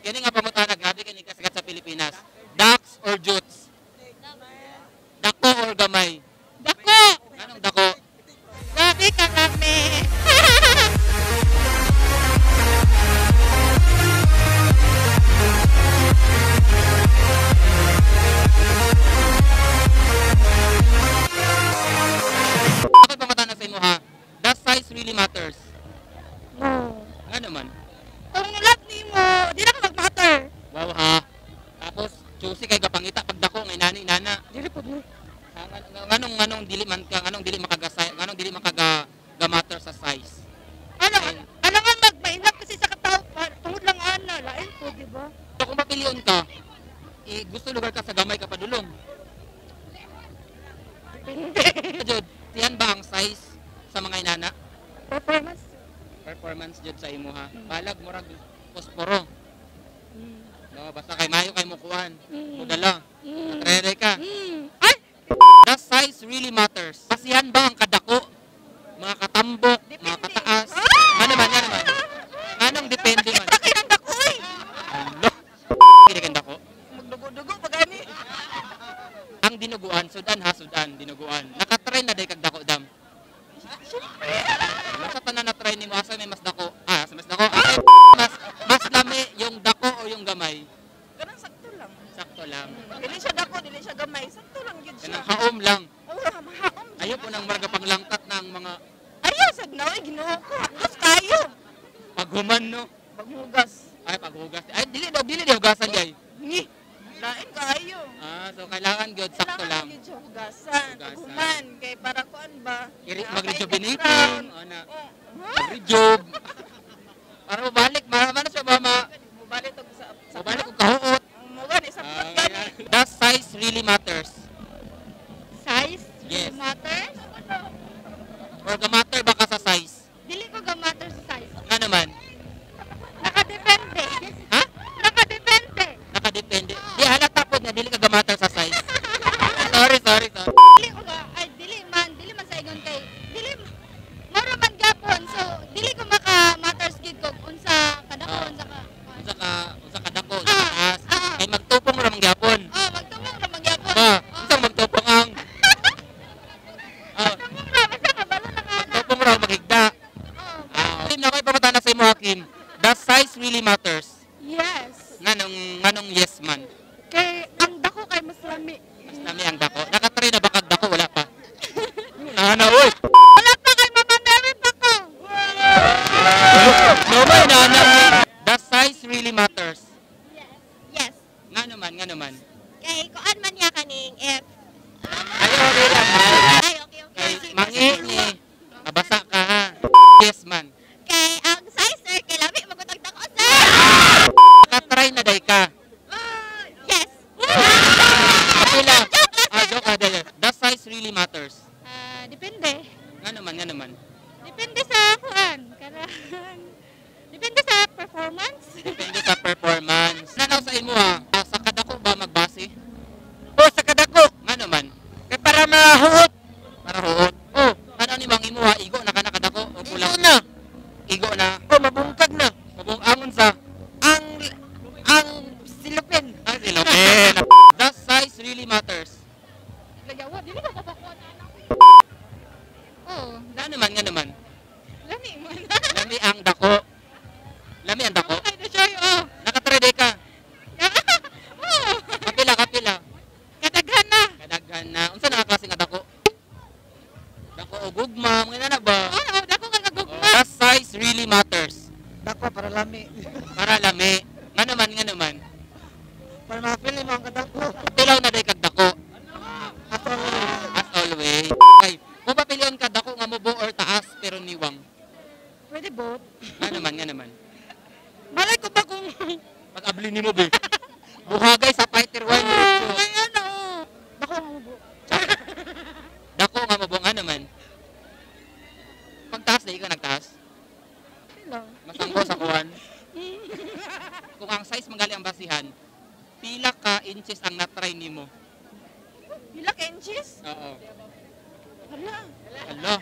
Kini nga pangutana, grabe kini kasikat sa Pilipinas. Ducks or Jutes? Dako or gamay? Dako! Anong dako? Grabe ka kami. Ako pangutana sa imo ha. Does size really matters? No. Nga naman. Kung love nimo, di na ka mag-matter. Wow ha. Tapos choosy kay gapangita pag dako ngay nani nana. Dili po mo. Ah, nganong dili man ka, nganong dili makaga nganong dili makaga ga matter sa size? Ano, ano nga mag-mainlove kasi sa katao, tungod lang ana, lain po, di ba? So kung mapilion ka, eh, gusto lugar ka sa gamay ka padulong. Depende. Jud, tiyan ba ang size sa mga inana? Performance. Performance jud sa imo ha. Balag murag posporo. No, basta kay mayo kay mukuan. Mudala. Rere ka. Ay! The size really matters. Basihan ba ang kadako? Mga katambok, mga kataas. Ano man, ano man? Anong depende man? Bakit ang dako eh? Ano? Kini kang dako? Magdugo-dugo pa gani. Ang dinuguan, sudan ha, sudan, dinuguan. Nakatry na day kag dako dam. Siyempre. Sa tanan na try nimo asa may mas dako? Ah, sa mas dako. Asa mas lami yung dako o yung gamay? Ganun sakto lang. Sakto lang. Dili siya dako, dili siya gamay. Sakto lang gyud siya. Kanang haom lang. Oo, mahaom. Ayaw po nang marga panglangkat ng mga Ayaw sad na oy, Ginoo ko. Hapdos kayo. paghuman no. Paghugas. Ay paghugas. Ay dili daw dili di hugasan jay. Ni. Lain kaayo. Ah, so kailangan gyud sakto Kailangan lang. gyud siya hugasan. Hugasan. Paghuman kay para kuan ba? Iri Ah, mag-rejuvenating, ana. Oh, Mag-rejuve. Para mabalik, mana siya ba ma? Mubalik og sa Mabalik og kahuot. Mo gani sa Ah, gani. Does size really matters? Size? Yes. Matters? Or ga-matter ba ka sa size? Dili ko ga-matter sa size. Nga naman. Nakadepende. Ha? Nakadepende. Nakadepende. Di halata po na dili ka ga-matter sa size. Sorry, sorry, sorry. Dili ko ga, ay dili man sa ingon kay dili mura man gapon. So dili ko maka matters gid kog unsa kadako unsa ka. Unsa ka dako, unsa ka taas. Ah. Kay magtupong ra man gyapon. Oh, magtumong ra man gyapon. Ba, Oh. unsang magtupong ang Magtumong ra basta kabalo na ka na. magtupong ra maghigda. Oh. Ah, Kim, na ko'y pamata na sa imo Hakim. Does size really matters? Yes. Nganong yes man? Kay ang dako kay mas lami. Mas lami ang dako. Nakatry na ba kag dako? Wala pa. Nana, oy! Wala pa kay Mama Mary pa ko. No ba, nana? Does size really matters? Yes. Nga naman, nga naman. Kay kuan man niya kaning if Ay, okay lang ha. ay okay okay. Kay mangi ni. Mabasa ka ha. Yes man. Kay ang size sir kay lami magutag dako sir. Nakatry na day ka. Yes. Kapila. Ah, joke ah, dali. Does size really matters? Ah, depende. Nga naman, nga naman. Depende sa kuan. Karang depende sa performance. Depende sa performance. Nanaw sa imo ha. Ah, sa kadako ba magbase? Oh, sa kadako. Nga naman. Kay para mahuot. Para huot. Oh, Ano ni bang imo ha? Igo na ka na kadako o kulang? igo na. Igo na. Oh, mabungkag na. Mabung angon sa Ang silupin. Ah, silupin. Does size really matters? Layawa, dili ba kapakuan anak? Oh, Nga naman, nga naman. lami man. Lami ang dako. Lami ang dako. Ay, na siya, oh. Nakatry day ka. Oh. Kapila, kapila. Kadaghan na. Kadaghan na. Unsa na ka klase nga dako? Dako o gugma, mga na ba? Oh, dako ka kagugma. Does size really matters? Dako para lami. Para lami. Nga naman, nga naman. Para ma-feel mo ang kadako. Tilaw na day kag dako. As always. As always. Ay, kung papilion ka dako nga mubo or taas pero niwang. Pwede both. Nga naman, nga naman. Malay ko ba kung Pag-abli nimo be. Buhagay sa fighter one. Ay, ano? Dako nga mubo. Dako nga mubo nga naman. Pagtaas na ikaw nagtaas. Lang. Masangko sa kuwan. Kung ang size manggali ang basihan, pila ka inches ang natry nimo? Pila ka inches? Oo. Hala. Hala.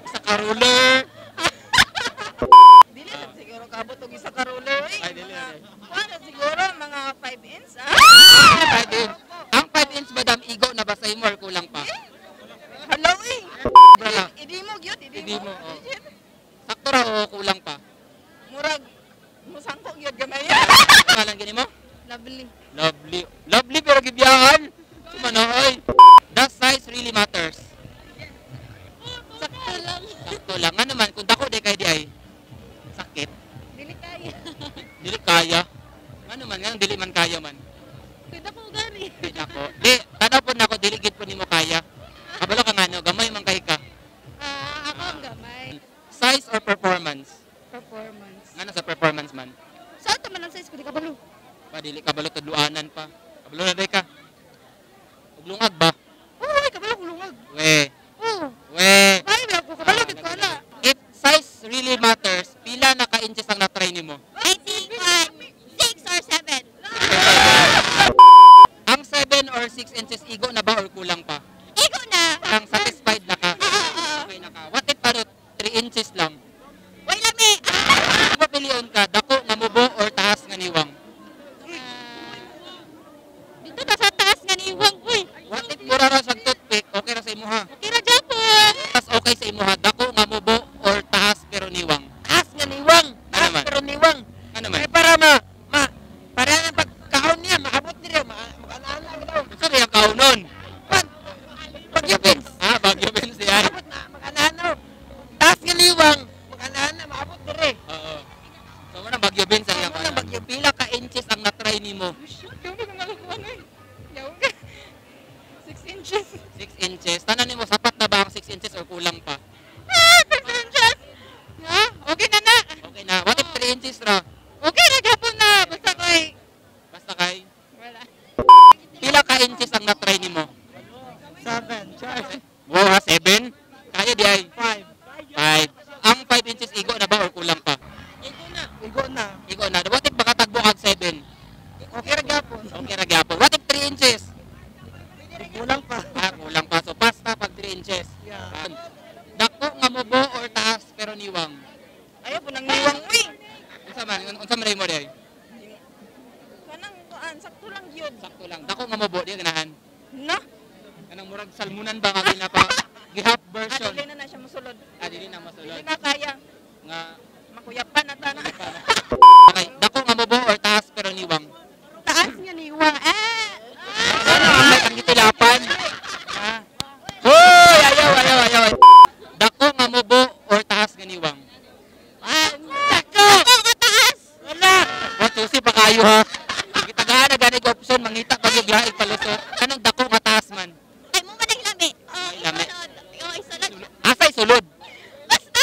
Sa ka-ruler. Dili na siguro kaabot og isa ka ruler. Ay, dili, dili. Kuan na siguro Lovely. Lovely. Lovely pero gibiyaan. Sumanoy. Does size really matters? Sakto lang. Sakto lang. Nga naman, kung dako di kay di ay sakit. Dili kaya. Dili kaya. Nga naman, nga dili man kaya man. Pwede ko gani. Di dako. Di, tanaw po nako, dili gid po nimo kaya. Kabalo ka nga no, gamay man kay ka. Ah, ako ang gamay. Size or performance? Performance. Nga na sa performance man? Saan man ang size ko di kabalo? Pa, dili kabalo tudluanan pa. Kabalo na day ka. Ug lungag ba? Oo, ay kabalo ko lungag. We. Oo. We. Ay, wala ko kabalo gid ko ana. If size really matters, pila na ka inches ang na-try nimo? I think 6 or 7. Ang 7 or 6 inches, igo na ba or kulang pa? Igo na. Ang satisfied na ka? Oo, oo. Okay na ka. What if ano, 3 inches lang? Way lami. Kung mapilion ka, dako nga mubo or taas nga niwang? Dito na sa taas nga niwang, uy. What if mura ra siyang toothpick, okay ra sa imuha? Okay ra japon. Tas okay sa imuha, dako nga mubo or taas pero niwang? Taas nga niwang. Ano Taas man? pero niwang. Ano man? Kaya para ma para ang pagkaon niya maabot niya ma makaanaan daw. Unsa rin ang kaunon? Pan Bagyo Beans. Ah, Bagyo Beans yan. Maabot na makaanaan daw. Taas nga niwang makaanaan na maabot dire. Oo. So, mo nang Bagyo Beans ang iyang Mo nang kaunon. Bagyo. Pila ka inches ang na-try nimo? Yung ko nakakuha na eh. Yaw ka. 6 inches. 6 inches. Tanan nimo, sapat na ba ang 6 inches or kulang pa? Ah, 6 inches! Ha? Okay na na. Okay na. What if 3 inches ra? Okay na gapon na. Basta ko'y Basta kay wala. Pila ka inches ang na-try nimo? 7. Wow, ha, 7? Kaya di ay 5. 5. Ang 5 inches, igo na ba or kulang pa? Igo na. Igo na. Igo na. What if makatagbo kag 7? Okay ra gyapon. Okay ra gyapon. What if 3 inches? Kulang pa. Ah, kulang pa. So basta pag 3 inches. Yeah. Ah, dako nga mubo or taas pero niwang? Ayaw po nang niwang, uy. Unsa man? Unsa man mo di ay? Kanang kuan, sakto lang yun. Sakto lang. Dako nga mubo di ganahan. Na? Kanang murag salmunan ba nga ginapa gihap Ah, version. dili na na siya musulod. Ah, dili na masulod. Dili na kaya. Nga Makuyapan na ta na. Okay, dako nga mubo or taas pero niwang? Taas nga niwang. Ah! Ano ang may ang gitilapan? Ha? Hoy, ayaw, ayaw, ayaw. Dako nga mubo or taas nga niwang? Ah, dako. Dako nga taas. Wala. Wa susi pa kayo ha. Gitagaan na gani option mangita pag yung laing palusot. Anong dako nga taas man? Ay mo man ang lami. Oh, Ay, lami. isulod. Oh, isulod. Asa isulod? Basta.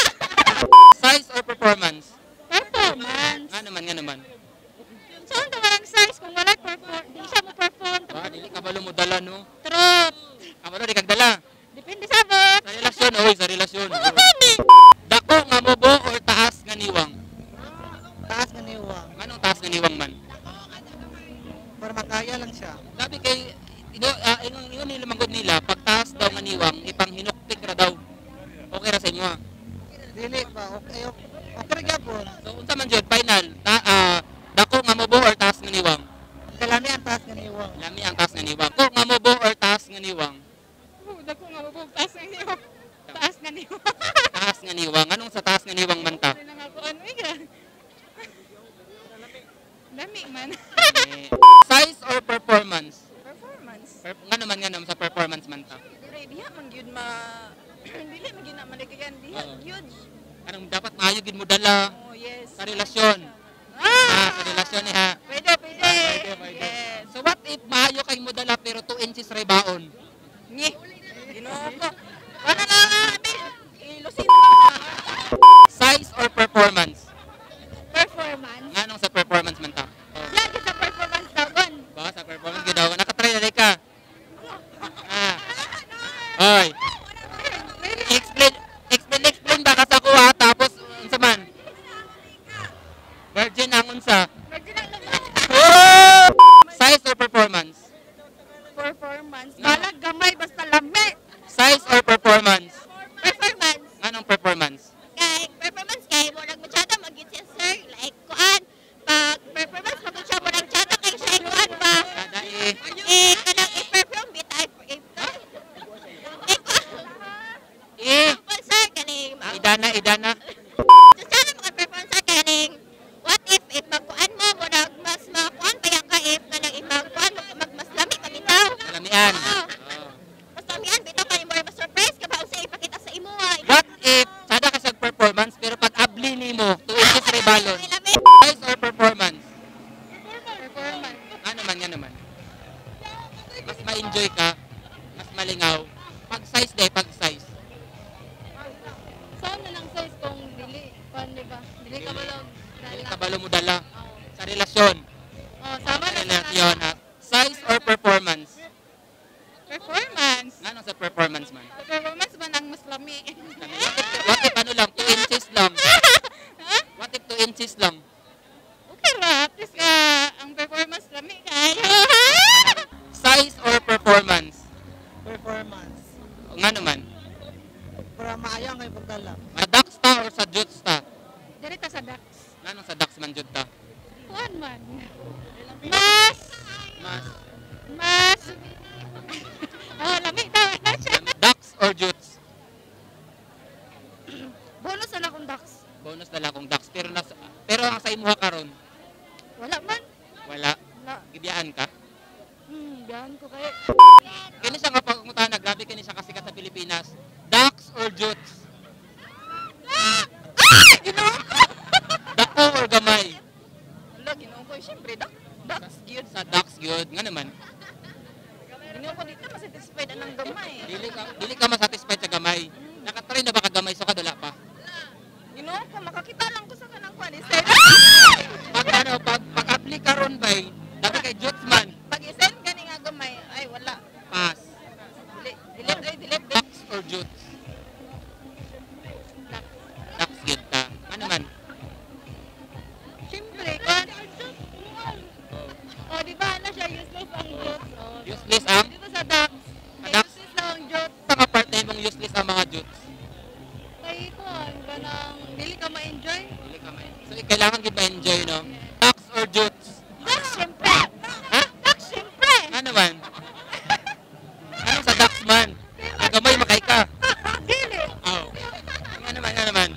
Size or performance? Performance. Nga naman, nga naman. So, ang ang size kung wala perform, di siya mo perform. Ba, dili kabalo mo dala no. True. Kabalo di kag dala. Depende sa bot. Sa relasyon, oy, sa relasyon. Mga gani. Dako nga mubo or taas nga niwang? Taas nga niwang. Anong taas nga niwang man? Para makaya lang siya. Sabi kay ino ingon ingon nila manggod nila, pag taas daw nga niwang ipanghinukpik ra daw. Okay ra sa imo ha. Dili ba? Okay. Okay ra gyapon. So unsa man jud final? Dako nga mubo or taas nga niwang? Kalami ang taas nga niwang. Lami ang taas nga niwang. Dako nga mubo or taas nga niwang? Oh, dako nga mabog. Taas nga niwang. Taas nga niwang. Taas nga niwang. Anong sa taas nga niwang man ta? Dili na nga kuan, uy ka. Lami man. Eh, size or performance? Performance. Nga naman sa performance man ta. Pero diha man gyud ma dili man gyud na maligayan diha Oo. gyud. Anong dapat maayo gid mo dala Oh, yes. sa relasyon? Ah! Ah, sa relasyon ni ha. Pwede, pwede. Pwede, pwede. Yes. So what if maayo kay mo dala pero 2 inches ray baon? Ngi. Ginoo ko. Wala na nga, abi. Ilusin na lang. Size or performance? Performance. Nganong sa performance man ta? Oh. Lagi sa performance daw gon. Ba sa performance gid daw nakatry na ka. Ah. Oy. Explain explain explain ba ka sa kuha tapos unsa man? Virgin ang unsa? Virgin ang lugar. Oh! Size or performance? Performance. Balag gamay basta Nga naman, nga naman. Mas ma-enjoy ka, mas malingaw. Pag size de, pag size. Saan na lang size kung dili kuan, di ba? Dili ka balog Dili dala. ka balo mo dala Oo. Sa relasyon. Oh, sama Sa na sa relasyon ha. Size or performance? Performance. Ngano sa performance man? Sa performance man ang mas lami. What if ano lang, 2 inches lang? What if 2 inches lang? Okay ra, at least ka, ang performance lami kayo. Size or performance? Performance. Nga naman. Para maayo ang pagdala. Sa Dax ta or sa Jutes ta? Diri ta sa Dax. Nganong sa Dax man jud ta? Kuan man. Mas Mas mas Oh, lami ta na siya. Dax or Jutes? Bonus na akong Dax. Bonus na lang kung Dax, pero ang sa imuha karon Wala man. wala. Wala. Gibiyaan ka. Biyahan ko kayo. Kini siya nga pangutana, grabe kini siya kasikat sa Pilipinas. Dax or Jutes? Dako or gamay? Wala, Ginoo ko, syempre Dax. Dax gyud. Sa Dax gyud nga naman. Ginoo ko, dito masatisfied anang gamay. Dili ka masatisfied sa gamay. Nakatry na ba ka gamay so ka dula pa? Ginoo ko, makakita lang ko sa kanang kuan isend. Pag ano, pag apply karon bay, dati kay Jutes man, Pag isend gani nga gamay, ay wala. Pass. Dili, delete ay delete. Dax or Jutes? Dax gyud ta. Ano man? Siyempre, kuan. Oh, di ba na siya useless ang jokes. Oh. Useless ang Dito sa Dax. Sa Dax? Useless lang ang jokes. Sa ka part na imong useless ang mga Jutes. Kay kuan kanang dili ka ma-enjoy. Dili ka ma. So kailangan gid ma-enjoy, no? Dax or Jutes? Dax syempre. Ha? Dax syempre. Ano man? Anong sa Dax man? Ang gamay makay ka. Dili. Aw. Ano naman, ano naman?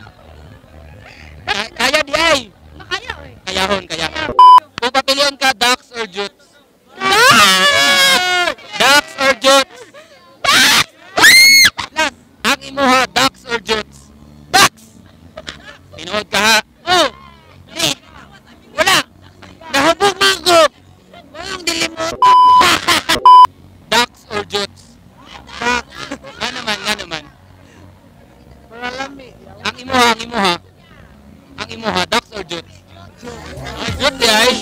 Kaya di ay. Makaya oy. Kayahon, kaya. Kung papilion ka, Dax or Jutes? Dax or Jutes? Last, ang imuha, Dax or Jutes? Dax! Tinuod ka ha? Oh! Di! Wala! Nahubog man ko! Walang dili mo. Dax or Jutes? Dax. Nga naman, nga naman. Para lami. Ang imuha, ang imuha. Ang imuha, Dax or Jutes? Ay, Jutes di ay.